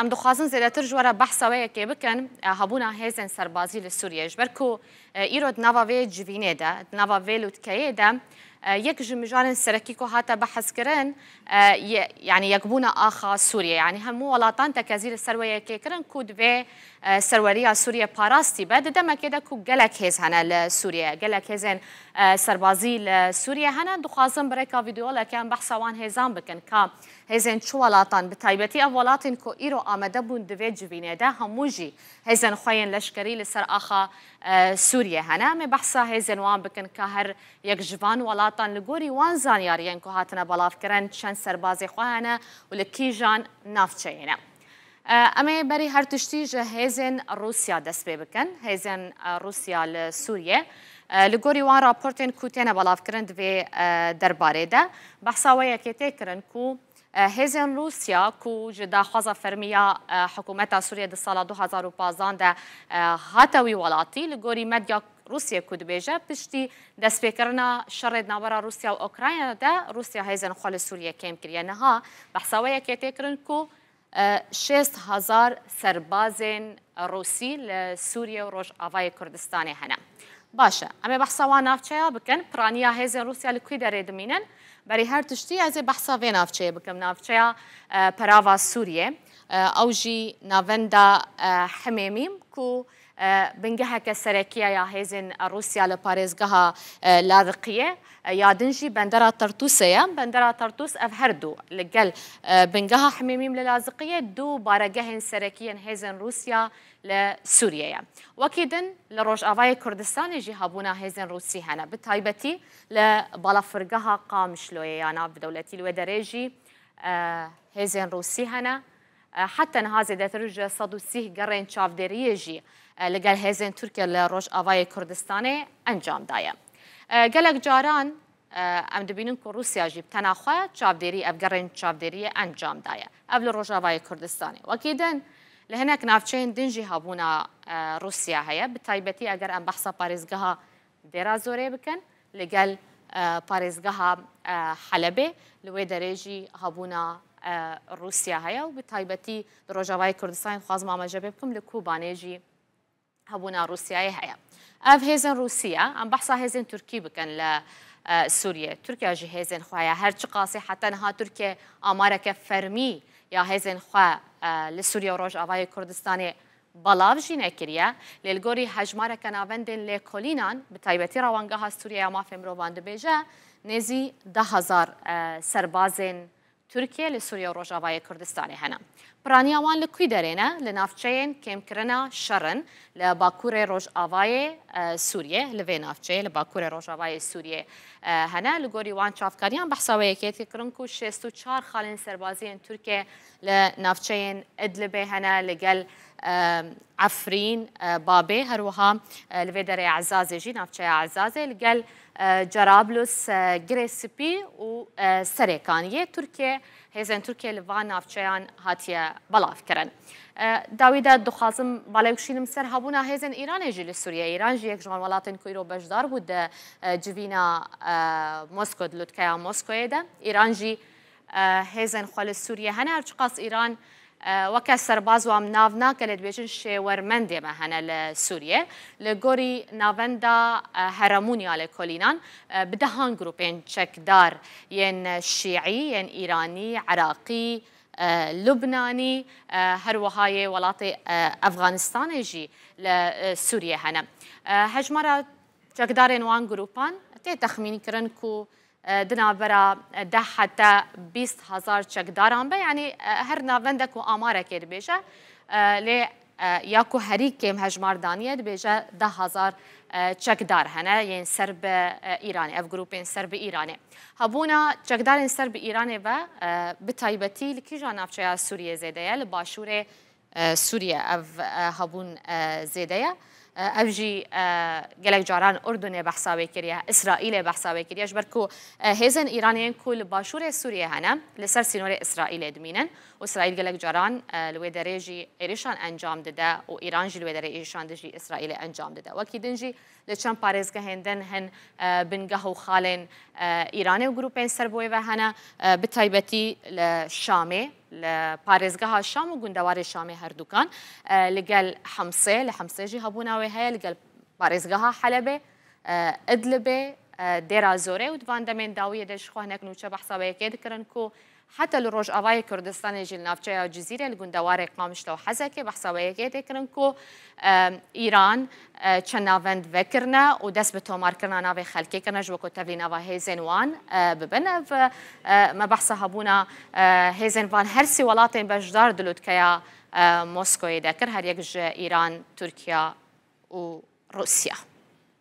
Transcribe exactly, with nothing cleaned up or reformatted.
Em dixwazin zêdetir ji we re behsa wê yekê bikin, e, hebûna hêzên serbazî li Sûriyê. Ji ber ku, e, îro di nava vê civînê de, di nava vê lûtkeyê de, e, yek ji mijarên serekî ku hate behskirin, e, ye-, yanî yekbûna axa Sûriyê. Yanî hemû welatan tekezî li ser wê yekê kirin ku divê, e, serweriya Sûriyê parastî be. Di demekê de ku gelek hêz hene li Sûriyê, gelek hêzên, e, serbazî li Sûriyê hene. Dixwazin bi rêka vîdeoleke em behsa wan hêzan bikin. Ka hêzên çi welatan, bi taybetî ev welatên ku îro amade bûn di vê civînê de, hemû jî hêzên xwe yên leşkerî li ser axa, e, Sûriyê hene. Em ê behsa hêzên wan bikin ka her yek ji van welatan li gorî wan zanyariyên ku hatine belavkirin çend serbazê xwe hene û li kîjan navçeyê ne. E, em ê berî her tiştî ji hêzên Rûsya dest pê bikin. Hêzên, e, Rûsya li Sûriyê, e, li gorî wan raportên ku têne belavkirin di vê, e, derbarê de, behsa wê yekê tê kirin ku, e, hêzên Rûsya ku ji daxwaza fermî ya, e, hikûmeta Sûriyê di sala du hazar û pazdeh de, e, hate wî welatî, li gorî medya Rûsya ku dibêje, piştî destpêkirina şerê di navbera Rûsya û Ukrayna de Rûsya hêzên xwe li Sûriyê kêm kiriye. Niha behsa wê yekê tê kirin ku, e, şêst hezar serbazên Rûsî li Sûriye û Rojavayê Kurdistanê hene. Baş e, em ê behsa wan navçeya bikin. Piraniya hêzên Rûsya li kwî derê dimînin? Berî her tiştî ez ê behsa vê navçeyê bikim. Navçeya, e, Perava Sûriyê, e, ew jî navenda, e, Himêmîm ku, e, bingeheke serekî ye ya hêzên Rûsya li parêzgeha, e, Laziqiyê, e, ya din jî bendera Tartûsê ye. Bendera Tartûs ev her du li gel, e, bingeha Himêmîm li Laziqiyê du baregehên serekî yên hêzên Rûsya li Sûriyê ye. Wekî din li Rojavayê Kurdistanê jî hebûna hêzên Rûsî hene. Bi taybetî li balafirgeha Qamişloyê ya navdewletî li wê derê jî, e, hêzên Rûsî hene. E, heta niha zêdetir ji sed û sîh gerên çavdêriyê jî, e, li gel hêzên Tirkiye li Rojavayê Kurdistanê encam daye. E, gelek caran, e, em dibînin ku Rûsya jî bi tena xwe çavdêrî, ev gerên çavdêriyê encam daye. Ev li Rojavayê Kurdistanê. Wekî din, li hinek navçeyên din jî hebûna, e, Rûsya heye. Bi taybetî eger em behsa parêzgeha Dêra Zorê bikin, li gel, e, parêzgeha, e, Helebê, li wê derê jî hebûna, e, Rûsya heye û bi taybetî li Rojavayê Kurdistanê dixwazim amaje pê bikim, li Kobanê jî hebûna Rûsyayê heye. Ev hêzên Rûsî ye. Em behsa hêzên Tirkî bikin li, e, Sûriyê. Tirkiye jî hêzên xwe heye. Her çiqasî heta niha Tirkiye amareke fermî ya hêzên xwe, e, li Sûriye û Rojavayê Kurdistanê belav jî nekiriye, lê li gorî hejmareke navendên lêkolînan, bi taybetî Rewangeha Sûriye ya Mafê Mirovan dibêje, nêzî deh hezar, e, serbazên Tirkiye li Sûriye û Rojavayê Kurdistanê hene. Piraniya wan li kwî derê ne? Li navçeyên kêmkirina şer in, li bakurê rojavayê, e, Sûriye, li vê navçeyê, li bakurê rojavayê Sûriye, e, hene. Li gorî wan çavkariyan behsa wê yekê tê kirin ku şêst û çar xalên serbaziyên Tirkiye li navçeyên Idlibê hene, li gel, e, Efrîn, e, Babê, her wiha, e, li vê derê Ezazê jî, navçeya Ezazê, li gel, e, Cerablus, e, Girê Spî û, e, Serêkan yê Tirkiye, hêzên Tirkiye li van navçeyan hatiye belavkirin. E, dawî de dixwazim balê bikişînim ser hebûna hêzên Îranê jî li Sûriye. Îran jî yek ji van welatên ku îro beşdar bû di, e, civîna, e, Mosko, di lûtkeya Moskoyê de. Îran jî, e, hêzên xwe li Sûriye hene. Her çiqas Îran, e, weke serbaz wan nav nake, lê dibêjin şêwermendê me hene li Sûriye. Li gorî navenda, e, Heremûn ya lêkolînan, e, bi dehan grûpên çekdar yên Şîî, yên Îranî, Iraqî, e, Lubnanî, e, her wiha yê welatê, e, Efganistanê jî li, e, Sûriye hene. E, hejmara çekdarên wan grûpan tê texmînkirin ku, e, di navbera, e, deh heta bîst hezar çekdaran be. Yanî, e, her navendek û amarekê dibêje, e, lê, e, ya ku herî kêm hejmar daniye dibêje deh hezar, e, çekdar hene yên ser bi, e, Îranê, ev grûpên ser bi Îranê. Hebûna çekdarên ser bi Îranê ve, e, bi taybetî li kîjan navçeya Sûriyê zêde ye? Li başûrê, e, Sûriye ev, e, hebûn, e, zêde ye. E, ev jî, e, gelek caran Urdunê behsa wê kiriye, Îsraîlê behsa wê kiriye, ji ber ku, e, hêzên Îranê yên ku li başûrê Sûriyê hene, li ser sînorê Îsraîlê dimînin û Îsraîl gelek caran, e, li wê derê jî êrişan encam dide û Îran jî li wê derê êrişan dijî Îsraîlê encam dide. Wekî din jî li çend parêzgehên din hin, e, bingeh û xalên, e, Îranê û grûpên ser bi wê ve hene, e, bi taybetî li Şamê, li parêzgeha Şam û gundewarê Şamê herdukan, e, li gel Hemsê, li Hemsê jî hebûna wê heye, li gel parêzgeha Helebê, e, Idlibê, e, Dêra Zorê û di van demên dawiyê de jixwe hinek nûçe behsa wê yekê dikirin ku heta li Rojavayê Kurdistanê jî li navçeya Cizîrê li gundewarê Qamişlo û Hezekê behsa wê yekê tê kirin ku, e, Îran, e, çend navend vekirine û dest bi tomarkirina navê xelkê kirine ji bo ku tevlî nava hêzên wan, e, bibin. Ev, e, me behsa hebûna, e, hêzên van her sî welatên beşdar di lûtkeya, e, Moskoyê de kir, her yek ji Îran, Tirkiye û Rûsya.